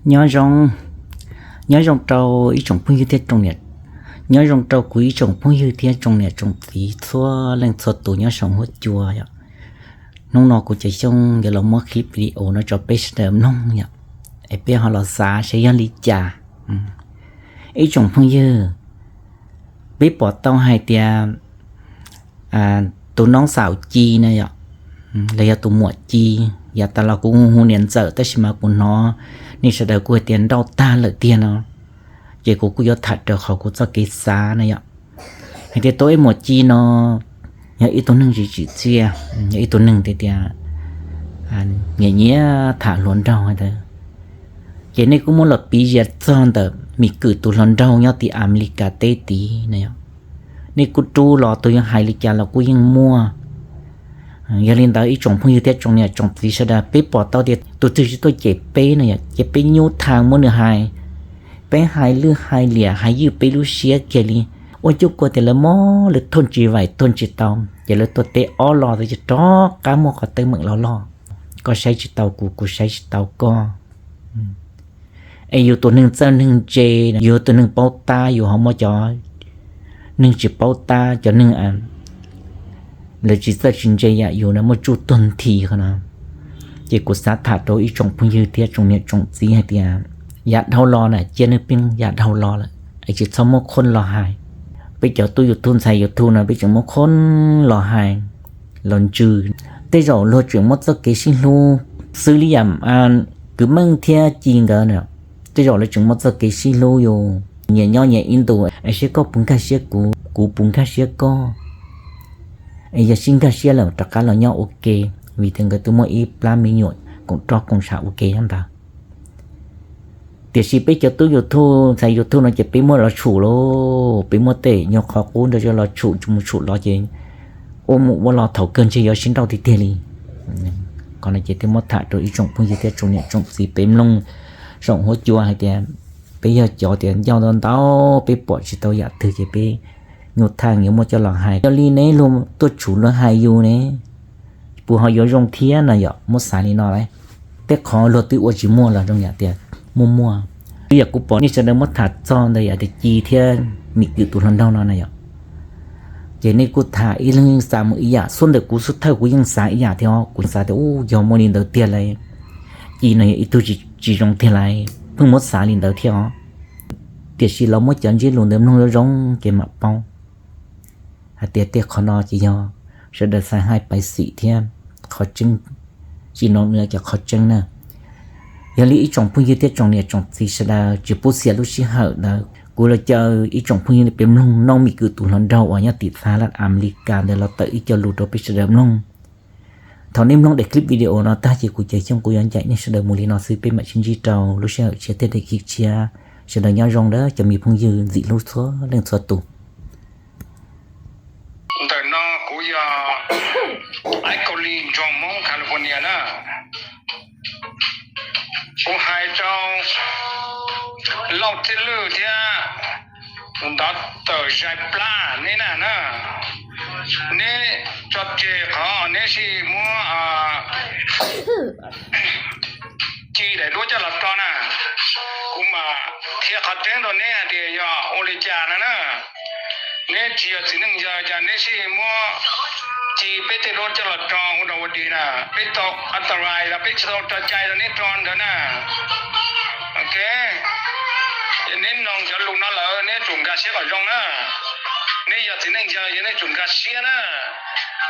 Nyob zoo, nyob zoo rau ib tsoom phooj ywg thiab tsoom niam, nyob zoo rau kuv ib tsoom phooj ywg thiab tsoom niam tsoom txiv txhua leej txhua tus nyob saum huab cua yom. Hnub no kuv Caiv Xyooj yuav los muab clip video no tso peb sawv daws mloog yom, es peb ho los xav saib yog li cas. Ib tsoom phooj ywg, peb pom tau hais tias tus noob xaum Ci na yom, los yog tus muam Ci, yav tas los kuv hu niam ntxawm tab sis mas kuv hnov nej sawv daws kuj hais tias nrauj tag lawm tiag no, ces kuv kuj yuav tham raws qhov kuv txoj kev xav na yom. Hais tias tus ej muam Ci no yog ib tug neeg tsis tsim txiaj, yog ib tug neeg tias tias nyiam nyiam tham hluas nraug ntawd. Ces nej kuj muab los piv zias txog ntawm Mim Kwm tus hluas nraug nyob tim Amelikas teb tid na yom. Nej kuj rub los tus yuav hais li cas los kuj yeej muaj. Yog li ntawd ib tsoom phooj ywg thiab tsoom niam tsoom txiv sawv daws, peb pom tau tias tus twg tsis tuaj cem peb na yom, ces peb nyub thaag muab nws hais. Peb hais lwj hais liam hais ywj peb lub siab kiag li, ua cuj kua tias lawv mob lawv thuaj tsis vaim thuaj tsis tau, ces lawv tuaj teb ob lo ces rov qab muaj qhov teeb meem los loj. Koj saib tsis tau kuv, kuv saib tsis tau koj. Es yus tus neeg txawj neeg ntse, yus tus neeg paub tab, yus ho muab cov neeg tsis paub tab, cov neeg lawv tsis txawj tsis ntse yam yus na muab tsuj tuag nthi qhov no. Ces kuv xav tham rau ib tsoom phooj ywg thiab tsoom niam tsoom txiv hais tias yav dhau los na, cia nej pheej yav dhau los lawm es tsis txhob muab qhuab los hais. Peb cov tub YouTube ntxhais YouTube no peb tseem muab qhuab los hais, los ntsws. Tej zaum luag tseem muab txoj kev sib hlub xws li yam Kwv Meej thiab Ci nkawd na, tej zaum lawv tseem muab txoj kev sib hlub yus nyias nyob nyias ib ntus es seb koj puas nkag siab kuv, kuv puas nkag siab koj. Es yog sib nkag siab lawm rov qab los nyob ua ke, vim tias nkawd twb muaj ib plab me nyuam koom roj koom ntshav ua ke nyob ntawd. Tiam sis peb cov tub YouTube ntxhais YouTube no ces peb muab los tshum lauj, peb muab tej nyuag qhov qub nrog los tshum, mus tshum los ces ua mus ua los thaum kawg ntshe yuav sib nrauj tiag tiag li. Qhov no ces thiaj muab tham rau ib tsoom phooj ywg thiab tsoom niam tsoom txiv peb mloog saum huab cua hais tias peb yog cov tias ncauj ntau ntau, peb pom tsis tau yam twg ces peb nyuj thaj yuav muab coj los hais. Yog li neb luag tuaj tshum luag hais yus ne, puas ho yuav zoo thiab no yom, muab xav li no lauj. Tej qhov luag twb ua tsis muaj los zoo yam tias muaj muaj. Twb yog kuv pom nej sawv daws muab tham txog ntawm yam tias Ci thiab Mim Kwm tus hluas nraug no na yom, ces nej kuj tham ib leeg xav mus ib yam, xub ntawm kuv xub thawj kuv yeej xav ib yam thiab os, kuv xav tias u yog muaj li ntawd tiag lauj, Ci no yog ib tug tsis zoo tiag lauj, pheej muab xav li ntawd thiab os. Tiam sis los muab cov ntsiab lus ntawd mloog zoo zoo ces mam paub hais tias tej qhov no ces yog sawv daws xaiv hais pais xim thiab, qhov tseeb tsis nov nws cov qhov tseeb na. Yog li ib tsoom phooj ywg thiab tsoom niam tsoom txiv sawv daws, tsis pub xiam lub sij hawm ntawd kuv los caw ib tsoom phooj ywg peb mloog Noob Mim Kwm tus hluas nraug uas nyob tim Thaib Laj Amelikas ntawd los tawm ib co lus rau peb sawv daws mloog. Thaum nej mloog daim clip video no tag ces kuv Caiv Xyooj kuv yuav ncaim nej sawv daws mus li no xwb, peb mam sib ntsib rau lub sij hawm tshiab thiab daim clip tshiab. Sawv daws nyob zoo nawb cov me phooj ywg ntxim hlub txhua leej txhua tus. Ntawm no kuv yog Aib Kaus Lim, nroog Hmoob California na. Kuv hais rau Lauj Txhiaj Lwj thiab tus ntawd tawm zais plab neb na na, neb tso tseg qhov neb sib muab Ci daim duab coj los tso na. Kuv mam qhia qhov tseeb rau neb hais tias yog ua li cas no na. Neb tsis yog txiv neej yawg cas neb sib muab Ci peb tej duab coj los tso ua dog ua dig na. Peb tau authorize los peb tsis tau tso cai rau neb tso ntawd na. Ok, neb mloog cov lus no lawm neb tsum nkag siab kom zoo na. Neb yog txiv neej yawg yog neb tsum nkag siab na.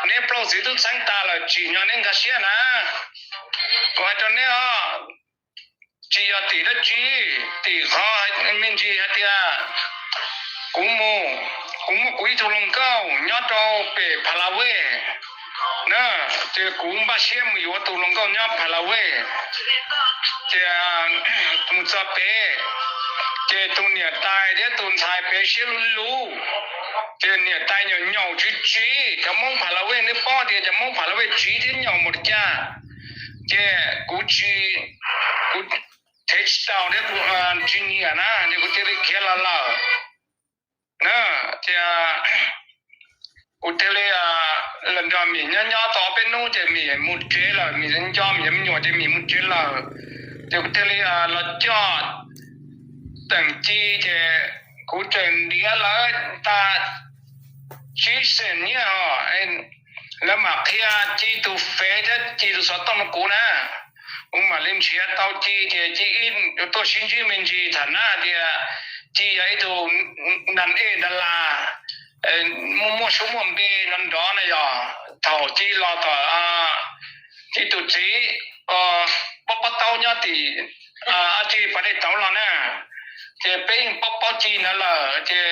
Neb plaub txiv tub txheeb tas lawm tsim nyog neb nkag siab na. Kuv hais rau neb os, tsis yog tim dab tsi, tim qhov me ntsis hais tias kuv mus, kuv muaj kuv ib tug hluas nkauj nyob rau pem Pha La Vej na, ces kuv npaj siab mus yuav tus hluas nkauj nyob Pha La Vej, ces mus txog pem, ces tus niam tais thiab tus ntxhais pem siab luv luv, ces niam tais nyaum nyaum tsiv tsiv, cov Hmoob Pha La Vej neb paub tias cov Hmoob Pha La Vej tsiv thiab nyaum npaum li cas, ces kuv tsis, kuv thev tsis tau thiab kuv tsis nyiam na, ces kuv thiaj li khiav los lawm na, ces kuv thiaj li los nrog Mim nyob nyob tau ob peb hnub ces Mim mus tsev lawm, Mim nco Mim cov me nyuam ces Mim mus tsev lawm. Ces kuv thiaj li los coj Teem Ci ces kuv tseem ntiav lawv tag tsib xees nyiaj os. Lawv mam qhia Ci tus fev thiab Ci tus xov tooj rau kuv na. Kuv mam li nrhiav tau Ci ces Ci ib tuaj sib ntsib me ntsis tham na tias Ci yog ib tug nas ej nas las muaj muaj suab muaj npe nrov nrov na yog. Thaum Ci los tom Ci tus txiv paub paub taub nyob tim Ci pas dej tauv los na, ces peb yeej paub paub Ci ntawd lawm ces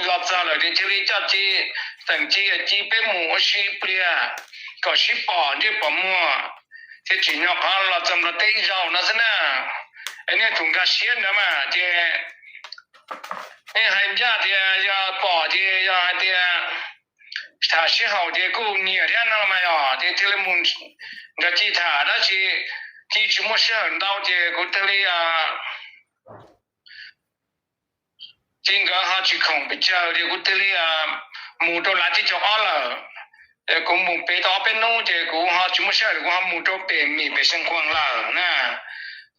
los txog lawm ces thiaj li coj Ci, Teem Ci, Ci peb mus ua si pliag kom sib pom ntsej pom muag thiab tsim nyog qhov los txog Nplog teb ib zaug no xwb na. Es nej tus nkag siab ntawd mas ces nej hais ncaj tias yog pom ces yog hais tias tham sib haum ces kuj nyiam thiab no mas yog ces thiaj li mus nrog Ci tham tab sis Ci tsis muaj sij hawm ntau ces kuv thiaj li Ci nkawd ho tsis khoom pes tsawg ces kuv thiaj li mus rau lav tib caug ob lawm. Kuv mus pem tau ob peb hnub ces kuv ho tsis muaj sij hawm kuv ho mus rau pem Mim pem Xeev Khuam lawm na.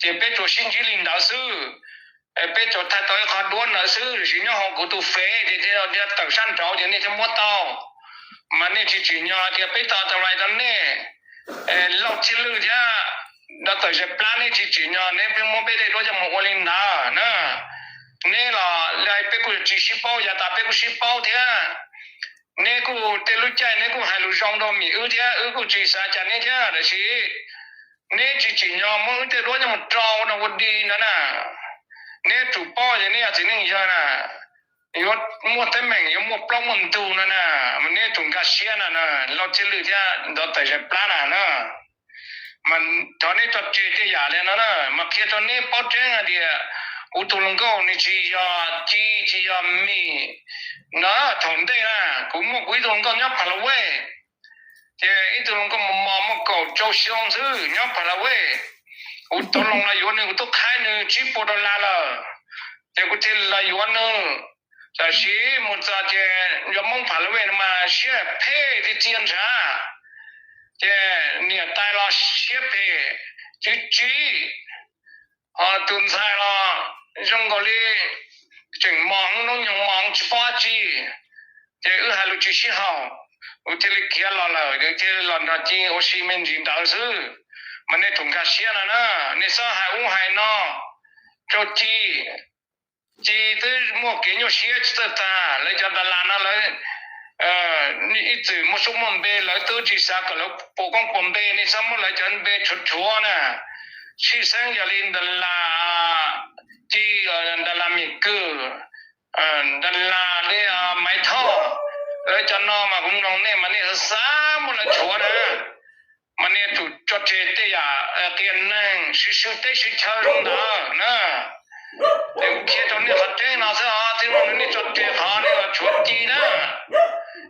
Ces peb tsuas sib ntsib li ntawd xwb. Peb tsuas thaij tau ib qho duab ntawd xwb tab sis nyob hauv kuv tus fev ces tawm sab nraud ces nej thiaj muab tau. Mas nej tsis tsim nyog tias peb tau tau lais rau nej, Lauj Txhiaj Lwj thiab Nraug Tawm Zais Plab, nej tsis tsim nyog neb pheej muab peb tej duab coj mus ua li ntawd na. Neb los li peb kuj tsis sib paub, yav tas peb kuj sib paub thiab. Neb kuj tej lub caij neb kuj hais lus zoo rau Mim wb thiab, wb kuj tsis xav cas neb thiab tab sis neb tsis tsim nyog muab wb tej duab coj mus rau ua dog ua dig ntawd na. Neb tsum paub ces neb yog txiv neej yawg na, yuav muaj teeb meem yuav muaj plaub muaj ntug no na, mas neb tsum nkag siab na, Lauj Txhiaj Lwj thiab Nraug Tawm Zais Plab na na. Mas thov neb tso tseg tej yam li no na, mas qhia rau neb paub tseeb hais tias kuv tus hluas nkauj nws tsis yog Ci tsis yog Mim na. Thaum ntej na kuv muaj kuv ib tug hluas nkauj nyob Pha La Vej, ces ib tug hluas nkauj mos mos muaj kaum rau xyoo xwb nyob Pha La Vej. Kuv tau los yuav nws, kuv twb qhaib nws tsib puas dollar lawm, ces kuv thiaj los yuav nws. Tab sis mus txog ces cov Hmoob Pha La Vej no mas siab phem tiag tiag ntshav, ces niam tais los siab phem, tswv tswv, ho tus ntxhais los zoo nkaus li tseem mos hnub nyoog mos tsis paub dab tsi, ces wb hais lus tsis sib haum, kuv thiaj li khiav los lawm, thiaj los nrog Ci ua si me ntsis ntawd xwb. Mas nej tsum nkag siab no na, nej txhob hais ub hais no rau Ci. Ci twb muaj kev nyuaj siab tsis txawj tag, lawv cov das las no lawv ib txwm muaj suab muaj npe, lawv twb tsis xav kom lawv puas koob puas npe, nej txhob muab lawv cov npe rhuav rhuav na. Tshwj xeeb yog li das las Ci, das las Mim Kwm, das las li Maiv Thoj, lawv cov no mas kuv mloog nej mas nej xav xav muab lawv rhuav na. Mas nej tsum tso tseg tej yam qias neeg swv swv teb swv chaw zoo ntawd na. Es kuv qhia rau nej qhov tseeb no xwb os, txij no nej tso tseg qhov nej los rhuav Ci na.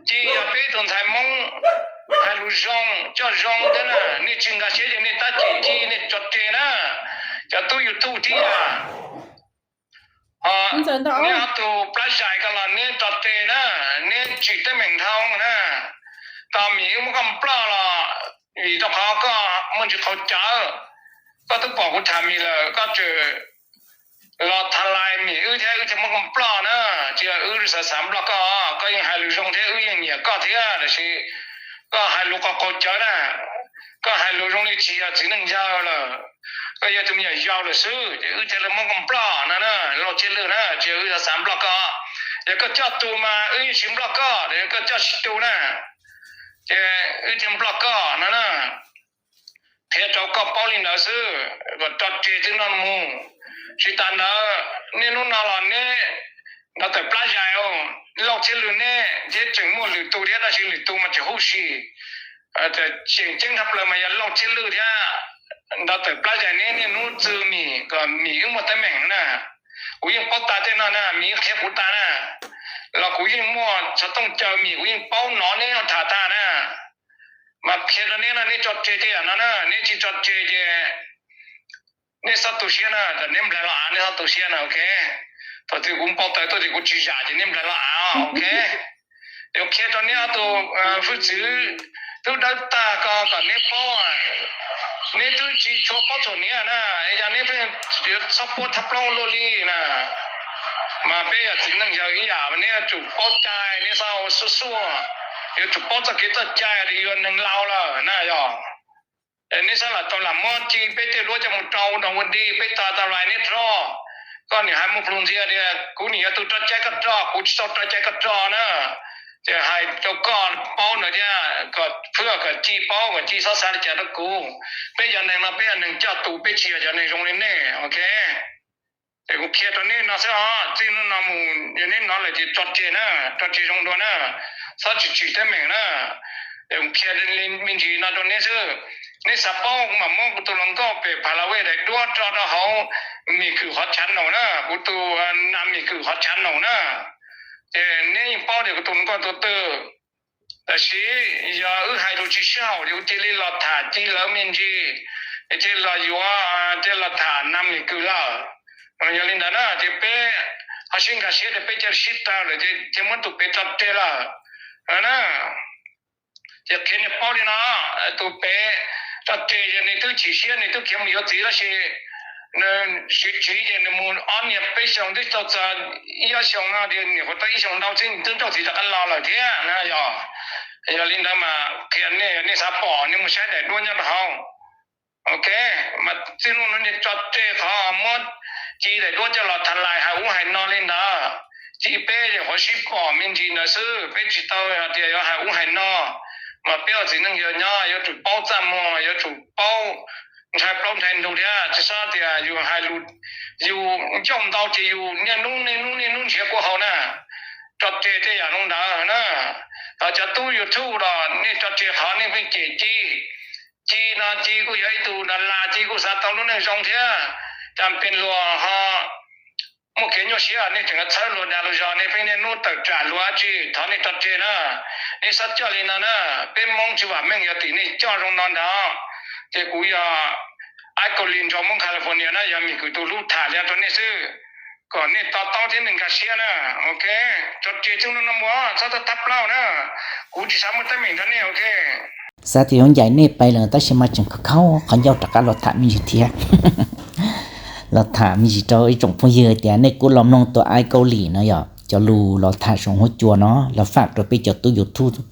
Ci yog peb tus ntxhais Hmoob hais lus zoo coj zoo thiab na, nej tsis nkag siab ces nej tab cem Ci, nej tso tseg na. Cov tub YouTube tib yam. Ho neb ob tug plab zais ko los neb tso tseg na, neb tsim teeb meem dhau na. Tau Mim wb muab koj ploj los vim rau qhov koj muaj ntsis qaug cawv. Koj twb pom kuv tham Mim lawm koj tseem los tham lais Mim wb thiab, wb thiaj muab koj ploj na. Tsis yog wb xav xav ploj koj, koj yeej hais lus zoo thiab wb yeej nyiam koj thiab, tab sis koj hais lus qaug qaug cawv na. Koj hais lus zoo li tsis yog txiv neej yawg lawm, koj yog tus me nyuam yaus lawm xwb, ces wb thiaj li muab koj ploj no na, Lauj Txhiaj Lwj na. Tsis yog wb xav xav ploj koj, yog koj coj tus mas wb yeej tsis ploj koj, koj coj tsis tus na, ces wb thiaj ploj koj no na. Qhia rau koj paub li ntawd xwb, kom tso tseg txij no mus. Tsis tas ntawd niaj hnub no los neb nrov tawm plab zais, Lauj Txhiaj Lwj neb thiab tseem muaj lwm tus thiab, tab sis lwm tus mas tseem huj si. Tseem ceeb tshaj plaws mas yog Lauj Txhiaj Lwj thiab nrov tawm plab zais neb niaj hnub txwv Mim kom Mim wb muaj teeb meem na. Kuv yeej paub tas tej no na, Mim wb qhia kuv tas na, los kuv yeej muaj xov tooj caw Mim, kuv yeej paub hnov neb tham tag na. Mas qhia rau neb no, neb tso tseg tej yam no na, neb tsis tso tseg ces neb txhob tu siab na, kom neb nplaig los av neb txhob tu siab na, ok. Thaum twg kuv npau taws tuaj ces kuv tsis zam ces neb nplaig los av, ok. Yuav qhia rau neb ob tug hwj txwv twb dawb tag ko kom neb paub, neb twb tsis tshua paub txom nyem na, yog neb pheej Yuav txhob paub thab plaub luaj li na. Mas peb yog txiv neej yawg ib yam, neb yuav tsum paub cai, neb txhob ua xuj xuaj. Yuav tsum paub txoj kev txoj cai, yuav neeg laus lawm na yog. Neb txhob lam tau lam muab ci peb tej duab coj mus rau ua dog ua dig, peb tag tau lais neb rog. Koj nim hais muaj plhus ntxiag tias kuv nim yog tus rog cai koj rog, kuv tsis tau rog cai koj rog na. Ces hais rau koj paub ntawd thiab kom phwj kom ci paub, kom ci txhob xav li cas rau kuv. Peb yog neeg no peb yog neeg coj tus, peb tsis yog cov neeg zoo li nej, ok. Es kuv qhia rau nej no xwb os, txij hnub no mus yog neb hnov lawm ces tso tseg na, tso tseg zoo dua na, txhob tsis tsim teeb meem na. Es kuv qhia me ntsis no rau neb xwb. Neb xav paub kuv mam muab kuv tus hluas nkauj pem Palawe daim duab tso rau hauv Mim Kwm qhov channel na, kuv tus Nas Mim Kwm qhov channel na. Ces neb yeej paub tias kuv tus hluas nkauj tus twg. Tab sis yog wb hais lus tsis sib haum ces kuv cia li los tham ci lawv me ntsis, es cia li los yuav, cia li los tham Nas Mim Kwm lawm. Yog li ntawd na ces peb ho sib nkag siab tias peb cia li sib tawg lawm ces cia muab tus pem tso tseg lawm na. Ces qhia nej paub li no, tus pem tso tseg ces nws twb chim siab, nws twb khiav mus yuav txiv tab sis nws siv tsiv ces nws mus ob niag peb xyoos twb tau txog ib ob xyoos no ces nim qhuav tau ib xyoos ntau xwb nws twb nrauj txiv rov qab los lawm thiab na yog. Yog li ntawd mas qhia nej, yog nej xav pom nej mus saib daim duab nyob rau hauv. Ok, mas txij hnub no nej tso tseg qhov muab ci daim duab coj los tham lais hais ub hais no li ntawd. Ci peb ces qhuav sib pom me ntsis ntawd xwb, peb tsis tau hais tias yuav hais ub hais no. Mas peb ua txiv neej yawg nyob yuav tsum paub txaj muag, yuav tsum paub ntshai plaub ntshai ntug thiab, tsis txhob tias yus hais lus, yus ncauj ntau ces yus niaj hnub niaj hnub niaj hnub nrhiav kua haus na. Tso tseg tej yam zoo ntawd na. Ho cov tub YouTube los nej tso tseg qhov nej pheej cem ci. Ci no ci kuj yog ib tug das las, ci kuj xav tau lub neej zoo thiab. Cas pes luag ho muaj kev nyuaj siab, nej tseem txhawb luag dag luag zog, nej pheej niaj hnub tawm tsam luag dab tsi, thov nej tso tseg na. Nej txhob coj li no na. Peb Hmoob tsis vam meej yog tim nej coj zoo no ntag. Ces kuv yog Ais Kaus Lim nrog Hmoob California na, yog Mim Kwm tus hlub tham li rau nej xwb, kom nej to taub thiab nej nkag siab na. Ok, tso tseg txij hnub no mus, txhob thab plaub na. Kuv tsis xav muaj teeb meem nrog nej, ok. Xav tias yuav ncaim nej pais lawm tab sis mas tseem khaub khaub qhov ncauj rov qab los tham me ntsis thiab. Los tham me ntsis rau ib tsoom phooj ywg tias nej kuj los mloog tus Ais Kaus Lim no yog cov lus los tham saum huab cua no los faj rau peb cov tub YouTube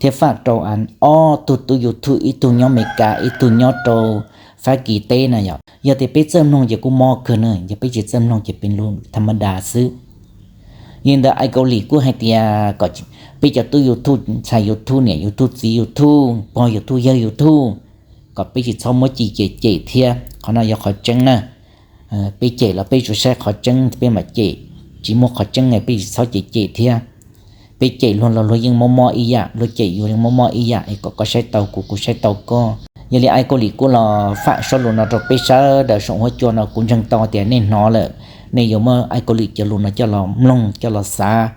thiab faj rau ob tug tub YouTube, ib tug nyob Amelikas, ib tug nyob rau Fab Kis teb na yom. Yog tias peb txawj mloog ces kuj mob kawg na, yog peb tsis txawj mloog ces peb lus tham ma das xwb. Yog li ntawd Ais Kaus Lim kuj hais tias kom peb cov tub YouTube, ntxhais YouTube, niam YouTube, txiv YouTube, pog YouTube, yawg YouTube, kom peb tsis txhob muab ci cem cem thiab, qhov no yog qhov tseeb na. Peb cem los peb tsuas saib qhov tseeb peb mam cem, tsis muaj qhov tseeb peb tsis txhob cem cem thiab. Peb cem luag los luag yeej mob mob ib yam, luag cem yus yeej mob mob ib yam, es kom koj saib tau kuv, kuv saib tau koj. Yog li Ais Kaus Lim kuj los faj sob lus no rau peb sawv daws saum huab cua no, kuv ntseeg tau tias nej hnov lawm, nej yuav muab Ais Kaus Lim cov lus no coj los mloog coj los xav,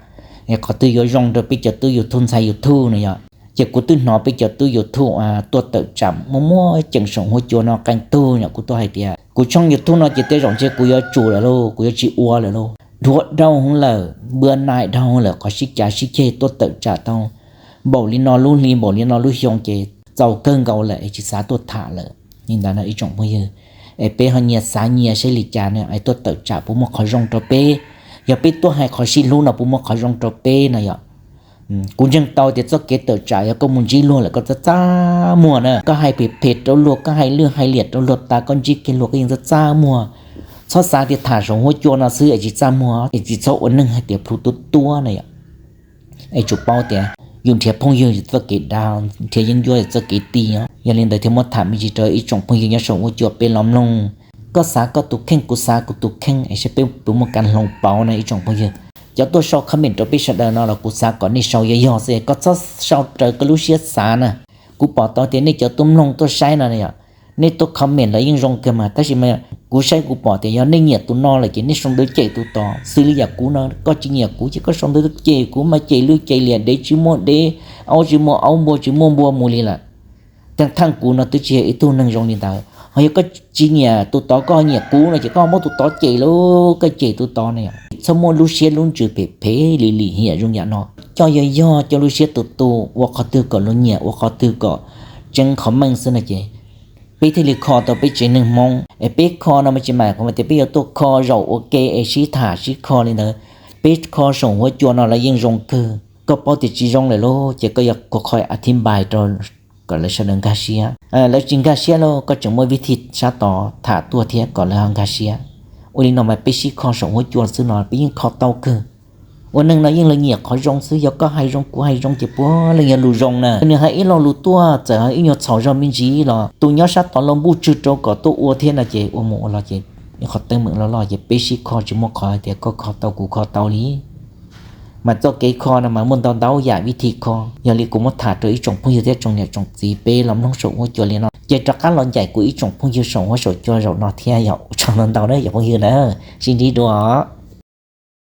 es qhov twg yuav zoo rau peb cov tub YouTube, ntxhais YouTube no yom. Ces kuv twb hnov peb cov tub YouTube tuaj tawm tsam muaj muaj ceem saum huab cua no qee tug yom, kuv tuaj hais tias kuv tshooj YouTube no ces tej zaum ntshe kuv yuav tsum lawm lauj, kuv yuav tsis ua lawm lauj. Dhuav dhau heev lawm, npua nai dhau heev lawm, qhov sib cav sib ceg tuaj tawm tsam tau npaum li no lub hli npaum li no lub xyoo ces txaus kawg nkaus lawm es tsis xav tuaj tham lawm. Li ntawd no ib tsoom phooj ywg, es peb ho nyias xav nyias saib li cas no es tuaj tawm tsam puas muaj qhov zoo rau peb. Yog peb tuaj hais qhov sib hlub no puas muaj qhov zoo rau peb no yom. Kuv ntseeg tau tias txoj kev tawm tsam yog koj mus ntsib luag lawm koj txaj txaj muag na, koj hais phem phem rau luag, koj hais lwj hais liam rau luag tas koj ntsib kiag luag koj yeej txaj txaj muag. Txhob xav tias tham saum huab cua no xwb es tsis txaj muag, es tsis txhob ua neeg hais tias plhu tuab tuab na yom. Es tsum paub tias yus nrhiav phooj ywg yus txoj kev dav, nrhiav yeeb ncuab yus txoj kev ti os. Yog li ntawd thiaj muab tham me ntsis rau ib tsoom phooj ywg nyob saum huab cua peb los mloog. Koj xav koj tus kheej, kuv xav kuv tus kheej, es saib peb puas muaj kev hloov pauv no ib tsoom phooj ywg. Cov tuaj sau comment rau peb sawv daws no los kuv xav kom nej sau yog yog xwb, koj txhob sau raws koj lub siab xav na. Kuv pom tau tias nej cov tuaj mloog tuaj saib no yom, nej tuaj comment los yeej zoo kawg mas, tab sis mas kuv saib kuv pom tias yog nej nyiam tus no lawm ces nej sau ntawv cem tus tod. Xws li yam kuv no, koj tsis nyiam kuv ces koj sau ntawv cem kuv mas, cem lwj cem liam, dev tsis muaj dev, aub tsis muaj aub, npua tsis muaj npua mus li lawm. Thaj thaj kuv no twb tsis yog ib tug neeg zoo li ntawd. Ho yog koj tsis nyiam tus tod, koj nyiam kuv no ces koj muab tus tod cem lauj, koj cem tus tod ne. Txhob muaj lub siab lub ntsws phem phem lim lim hiam zoo yam no. Coj yog yog, coj lub siab tus tu, ua qhov twg kom luag nyiam, ua qhov twg kom tseeb qhov meej xwb no ces peb thiaj li kho tau peb tsev neeg Hmoob. Es peb kho no mas tsis mam qhov mas tias peb yuav tuaj kho zaum ua ke es sib tham sib kho li ntawd. Peb kho saum huab cua no lawv yeej zoo kawg, koj paub tias tsis zoo lawm lauj ces koj yuav kho a thib npais rau kom lawv sawv daws nkag siab. Lawv tsis nkag siab lauj, koj tseem muaj vib thij sab tod tham tuaj thiab kom lawv ho nkag siab. Ua li no mas peb sib kho saum huab cua xwb no peb yeej kho tau kawg. Ua neeg no yeej los nyiam qhov zoo xwb, yog koj hais zoo kuv hais zoo ces puav leej yog lus zoo na. Nws hais ib lo lus tuaj txawm ib nyuag txhaum zog me ntsis los tus nyob sab tod los npuj tswg rau kom tuaj ua thiab no ces ua mus ua los ces ib qhov teeb meem loj loj ces peb sib kho tsis muaj qhov hais tias koj kho tau kuv kho tau li. Mas txoj kev kho no mas muaj ntau ntau yam vib thij kho, yog li kuv muab tham rau ib tsoom phooj ywg thiab tsoom niam tsoom txiv peb los mloog saum huab cua li no ces rov qab los ncaim kuv ib tsoom phooj ywg saum huab saum cua zaum no thiab yom. Ua tsaug ntau ntau na yom phooj ywg na, sib ntsib dua.